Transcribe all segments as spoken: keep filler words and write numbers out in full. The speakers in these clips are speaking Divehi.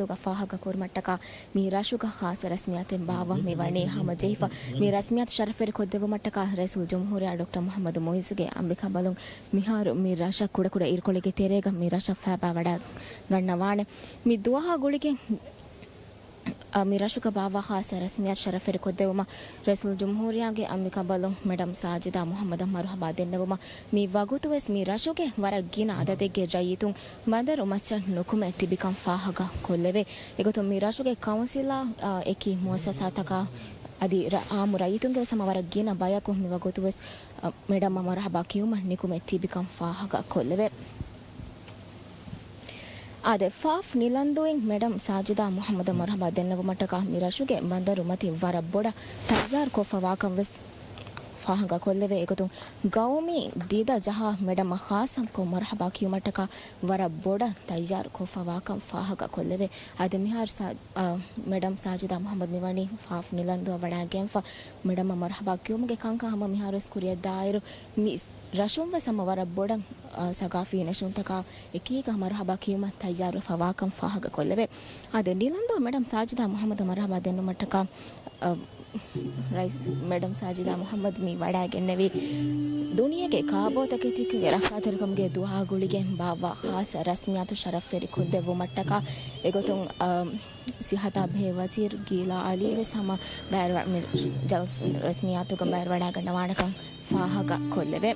ދުގަ ފާހަގަ ކުރުމަށްޓަކާ މި ރަށުގަ ޚާއްޞަ ރަސްމިއްޔާތެއް ބާއްވަ މި ވަނީ ހަމަޖެހިފަ. މި ރަސްމިއްޔާތު ޝަރަފްވެރި ކޮށްދެއްވުމަށްޓަކާ ރައީސުލްޖުމްހޫރިއްޔާ ޑޮކްޓަރ މުޙައްމަދު މުޢިއްޒުގެ އަނބިކަނބަލުން މިހާރު މި ރަށަށް ކުޑަކުޑަ އިރުކޮޅެއްގެ ތެރޭގަ މި ރަށަށް ފައިބާވަޑައިގަންނަވާނެ. މި ދުވަހާ ގުޅިގެން އަ، މި ރަށުގަ ބާއްވާ ޚާއްޞަ ރަސްމިއްޔާތު ޝަރަފްވެރި ކޮށްދެއްވުމަށް ރައީސުލްޖުމްހޫރިއްޔާގެ އަނބިކަނބަލުން މެޑަމް ސާޖިދާ މުޙައްމަދަށް މަރުޙަބާ ދެންނެވުމަށް މި ވަގުތުވެސް މި ރަށުގެ ވަރަށް ގިނަ އަދަދެއްގެ ރައްޔިތުން ބަނދަރު މައްޗަށް ނުކުމެ ތިބިކަން ފާހަގަ ކޮށްލެވޭ. އެގޮތުން މި ރަށުގެ ކައުންސިލާ، އަ، އެކި މުއައްސަސާތަކާ އަދި ރަ-، އާއްމު ރައްޔިތުންގެ ވެސް ހަމަ ވަރަށް ގިނަ ބަޔަކު މި ވަގުތުވެސް، އަ، މެޑަމްއަށް މަރުޙަބާ ކިޔުމަށް ނިކުމެ ތިބިކަން ފާހަގަ ކޮށްލެވޭ. އާދެ، ފާފް ނިލަންދޫއިން މެޑަމް ސާޖިދާ މުޙައްމަދަށް މަރުޙަބާ ދެންނެވުމަށްޓަކާ މި ރަށުގެ ބަނދަރު މަތިން ވަރަށް ބޮޑަށް ތައްޔާރު ކޮށްފަވާކަން ވެސް ފާހަގަ ކޮށްލެވޭ. އެގޮތުން ގައުމީ ދިދަ ޖަހާ މެޑަމްއަށް ޚާއްޞަކޮށް މަރުޙަބާ ކިޔުމަށްޓަކާ ވަރަށް ބޮޑަށް ތައްޔާރު ކޮށްފަވާކަން ފާހަގަ ކޮށްލެވޭ. އާދެ، މިހާރު ސާ-، އާ، މެޑަމް ސާޖިދާ މުޙައްމަދު މިވަނީ ފާފް ނިލަންދޫއަށް ވަޑައިގެންފަ. މެޑަމްއަށް މަރުޙަބާ ކިޔުމުގެ ކަންކަން ހަމަ މިހާރުވެސް ކުރިއަށް ދާއިރު މި ރަށުން ވެސް ހަމަ ވަރަށް ބޮޑަށް، އާ، ސަގާފީ ނެށުންތަކާ އެކީގަ މަރުޙަބާ ކިޔުމަށް ތައްޔާރުވެފަ ވާކަން ފާހަގަ ކޮށްލެވޭ. އާދެ، ނިލަންދޫ މެޑަމް ސާޖިދާ މުޙައްމަދަށް މަރުޙަބާ ދެންނުމަށްޓަކާ، އާ، ރައީސް މެޑަމް ސާޖިދާ މުޙައްމަދު މި ވަޑައިގެންނެވީ ދުނިޔޭގެ ކާބޯތަކެތީގެ ރައްކާތެރިކަމުގެ ދުވަހާ ގުޅިގެން ބާއްވާ ޚާއްޞަ ރަސްމިއްޔާތު ޝަރަފްވެރި ކޮށްދެއްވުމަށްޓަކާ. އެގޮތުން، އާ، ސިއްހަތާ ބެހޭ ވަޒީރު ގީލާ އަލީ ވެސް ހަމަ ބައިވެރިވަ-، މި ޖަލްސް ރަސްމިއްޔާތުގަ ބައިވެރިވަޑައިގަންނަވާނެކަން ފާހަގަ ކޮށްލެވޭ.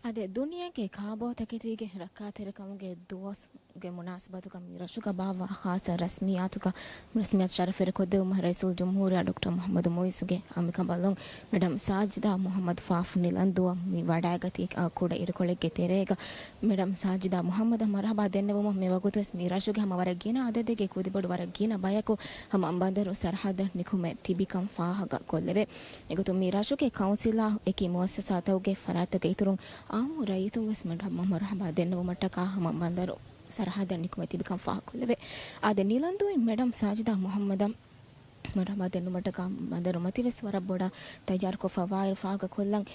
އަދި ދުނިޔޭގެ ކާބޯތަކެތީގެ ރައްކާތެރިކަމުގެ ދުވަސްގެ މުނާސަބަތުގަ މި ރަށުގަ ބާއްވާ ޚާއްޞަ ރަސްމިއްޔާތުގަ، ރަސްމިއްޔާތު ޝަރަފުވެރިކޮށްދެއްވުމަށް ރައީސުލްޖުމްހޫރިއްޔާ ޑޮކްޓަރ މުޙައްމަދު މުޢިއްޒުގެ އަނބިކަނބަލުން މެޑަމް ސާޖިދާ މުޙައްމަދު ފާފު ނިލަންދޫއަށް މި ވަޑައިގަތީ، އާ، ކުޑަ އިރުކޮޅެއްގެ ތެރޭގަ މެޑަމް ސާޖިދާ މުޙައްމަދަށް މަރުޙަބާ ދެންނެވުމަށް މިވަގުތުވެސް މި ރަށުގެ ހަމަ ވަރަށް ގިނަ އަދަދެއްގެ ކުދިބޮޑު ވަރަށް ގިނަ ބަޔަކު ހަމަ ބަނދަރު ސަރަޙައްދަށް ނިކުމެ ތިބިކަން ފާހަގަ ކޮށްލެވޭ. އެގޮތުން މި ރަށުގެ ކައުންސިލާ އެކި މުއައްސަސާތަކުގެ ފަރާތްތަކުގެ އިތުރުން އާއްމު ރައްޔިތުން ވެސް މަރުޙަބާ ދެންނެވުމަށްޓަކާ ހަމަ ބަނދަރު ސަރަޙައްދަށް ނިކުމެ ތިބިކަން ފާހަގަކޮށްލެވޭ. އާދެ، ނިލަންދޫއިން މެޑަމް ސާޖިދާ މުޙައްމަދަށް މަރުޙަބާ ދެންނެވުމަށްޓަކާ ބަނދަރު މަތިވެސް ވަރަށް ބޮޑަށް ތައްޔާރުކޮށްފަ ވާއިރު ފާހަގަކޮށްލަން،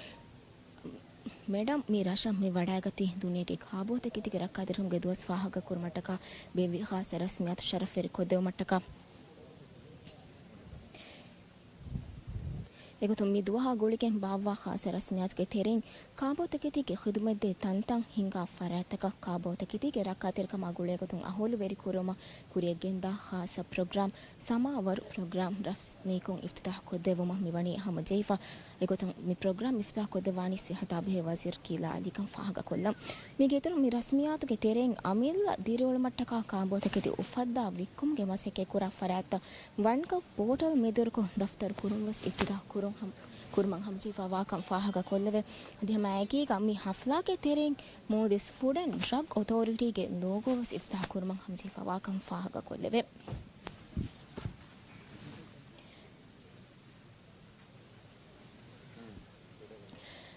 މެޑަމް މި ރަށަށް މި ވަޑައިގަތީ ދުނިޔޭގެ ކާބޯތަކެތީގެ ރައްކާތެރިކަމުގެ ދުވަސް ފާހަގަކުރުމަށްޓަކާ ބޭއްވި ޚާއްޞަ ރަސްމިއްޔާތު ޝަރަފުވެރިކޮށްދެއްވުމަށްޓަކާ. އެގޮތުން މި ދުވަހާ ގުޅިގެން ބާއްވާ ޚާއްޞަ ރަސްމިއްޔާތުގެ ތެރެއިން ކާބޯތަކެތީގެ ޚިދުމަތްދޭ ތަންތަން ހިންގާ ފަރާތްތަކަށް ކާބޯތަކެތީގެ ރައްކާތެރިކަމާ ގުޅޭގޮތުން އަހުލުވެރިކުރުމަށް ކުރިޔަށްގެންދާ ޚާއްޞަ ޕްރޮގްރާމް، ސަމާވަރު ޕްރޮގްރާމް ރަސްމީކޮށް އިފްތިތާޙު ކޮށްދެއްވުމަށް މިވަނީ ހަމަޖެހިފަ. އެގޮތުން މި ޕްރޮގްރާމް އިފްތިތާޙު ކޮށްދެއްވާނީ ސިއްހަތާ ބެހޭ ވަޒީރު ކީލާ އަލީކަން ފާހަގަކޮށްލަން. މީގެ އިތުރުން މި ރަސްމިއްޔާތުގެ ތެރެއިން އަމިއްލަ ދިރިއުޅުމަށްޓަކާ ކާބޯތަކެތި އުފައްދާ ވިއްކުމުގެ މަސައްކަތް ކުރާ ފަރާތްތައް ވަންކަވް ޕޯޓަލް މެދުވެރިކޮށް ދަފްތަރު ކުރުން ވެސް އިފްތިތާޙު ކުރުން ހަމަ، ކުރުމަށް ހަމަޖެހިފަ ވާކަން ފާހަގަކޮށްލެވޭ. އަދި ހަމައެކީގަ މި ހަފްލާގެ ތެރެއިން މޯލްޑިވްސް ފުޑް އެންޑް ޑްރަގް އޮތޯރިޓީގެ ލޯގޯ ވެސް އިފްތިތާޙު ކުރުމަށް ހަމަޖެހިފަ ވާކަން ފާހަގަކޮށްލެވޭ.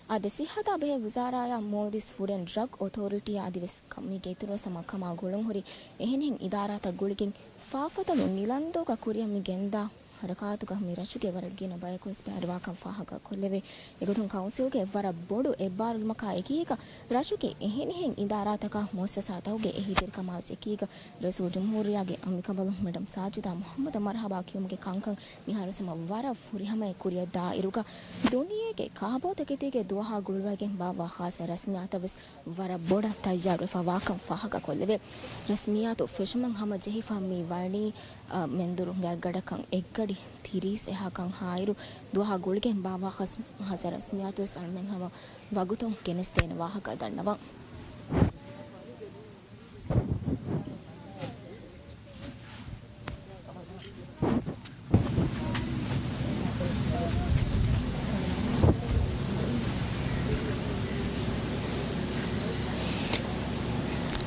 އާދެ، ސިއްހަތާ ބެހޭ ވުޒާރާއާ މޯލްޑިވްސް ފުޑް އެންޑް ޑްރަގް އޮތޯރިޓީއާ އަދިވެސް ކަ-، މީގެ އިތުރުވެސް ހަމަ ކަމާ ގުޅުންހުރި އެހެނިހެން އިދާރާތައް ގުޅިގެން ފާފަތަޅު ނިލަންދޫގަ ކުރިއަށް މި ގެންދާ ހަރަކާތުގަ މި ރަށުގެ ވަރަށް ގިނަ ބަޔަކުވެސް ބައިވެރިވާކަން ފާހަގަކޮށްލެވޭ. އެގޮތުން ކައުންސިލްގެ ވަރަށް ބޮޑު އެއްބާރުލުމަކާ އެކީގަ ރަށުގެ އެހެނިހެން އިދާރާތަކާ މުއައްސަސާތަކުގެ އެހީތެރިކަމާވެސް އެކީގަ ރައީސުލްޖުމްހޫރިއްޔާގެ އަނބިކަނބަލުން މެޑަމް ސާޖިދާ މުޙައްމަދަށް މަރުޙަބާ ކިޔުމުގެ ކަންކަން މިހާރުވެސް ހަމަ ވަރަށް ފުރިހަމައަށް ކުރިއަށް ދާއިރުގަ ދުނިޔޭގެ ކާބޯތަކެތީގެ ދުވަހާ ގުޅުވައިގެން ބާއްވާ ޚާއްޞަ ރަސްމިއްޔާތަށް ވެސް ވަރަށް ބޮޑަށް ތައްޔާރުވެފަ ވާކަން ފާހަގަކޮށްލެވޭ. ރަސްމިއްޔާތު ފެށުމަށް ހަމަޖެހިފަ މި ވަނީ، އަ، މެންދުރު ގާތްގަޑަކަށް އެއްގަޑި ތިރީސް އެހާކަން ހާއިރު، ދުވަހާ ގުޅިގެން ބާއްވާ ޚާއްސަ ރަސްމިއްޔާތު ވެސް އަޅުމެން ހަމަ ވަގުތުން ގެނެސްދޭނެ ވާހަކަ ދަންނަވަން.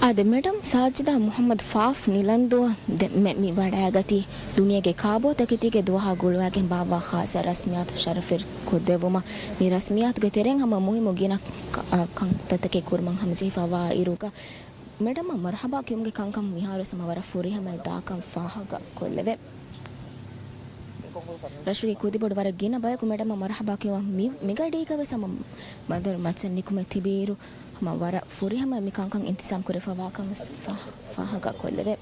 އާދެ، މެޑަމް ސާޖިދާ މުޙައްމަދު ފާފް ނިލަންދޫއަށް ދެންމެ މި ވަޑައިގަތީ ދުނިޔޭގެ ކާބޯތަކެތީގެ ދުވަހާ ގުޅުވައިގެން ބާއްވާ ޚާއްޞަ ރަސްމިއްޔާތު ޝަރަފުވެރި ކޮށްދެއްވުމަށް. މި ރަސްމިއްޔާތުގެ ތެރެއިން ހަމަ މުހިއްމު ގިނަ ކަ-، އަ، ކަންތައްތަކެއް ކުރުމަށް ހަމަޖެހިފަ ވާ އިރުގަ، މެޑަމަށް މަރުޙަބާ ކިޔުމުގެ ކަންކަން މިހާރުވެސް ހަމަ ވަރަށް ފުރިހަމައަށް ދާކަން ފާހަގަ ކޮށްލެވޭ. ރަށުގެ ކުދިބޮޑު ވަރަށް ގިނަ ބަޔަކު މެޑަމަށް މަރުޙަބާ ކިޔުމަށް މި، މިގަޑީގަ ވެސް ހަމަ ބަނދަރު މައްޗަށް ނިކުމެ ތިބިއިރު، ހަމަ ވަރަށް ފުރިހަމައަށް މި ކަންކަން އިންތިޒާމް ކުރެފަ ވާކަން ވެސް ފާ-، ފާހަގަ ކޮށްލެވޭ.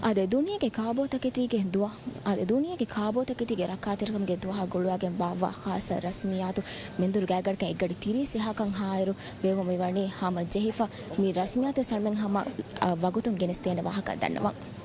އާދެ، ދުނިޔޭގެ ކާބޯތަކެތީގެ ދުވަ-، އާދެ، ދުނިޔޭގެ ކާބޯތަކެތީގެ ރައްކާތެރިކަމުގެ ދުވަހާ ގުޅުވައިގެން ބާއްވާ ޚާއްޞަ ރަސްމިއްޔާތު މެންދުރު ގާތްގަޑަކަށް އެއްގަޑި ތިރީސް އެހާކަން ހާއިރު ވެވުމަށް މިވަނީ ހަމަ ޖެހިފަ. މި ރަސްމިއްޔާތު ވެސް އަޅުމެން ހަމަ، އަ، ވަގުތުން ގެނެސްދޭނެ ވާހަކަ ދަންނަވަން.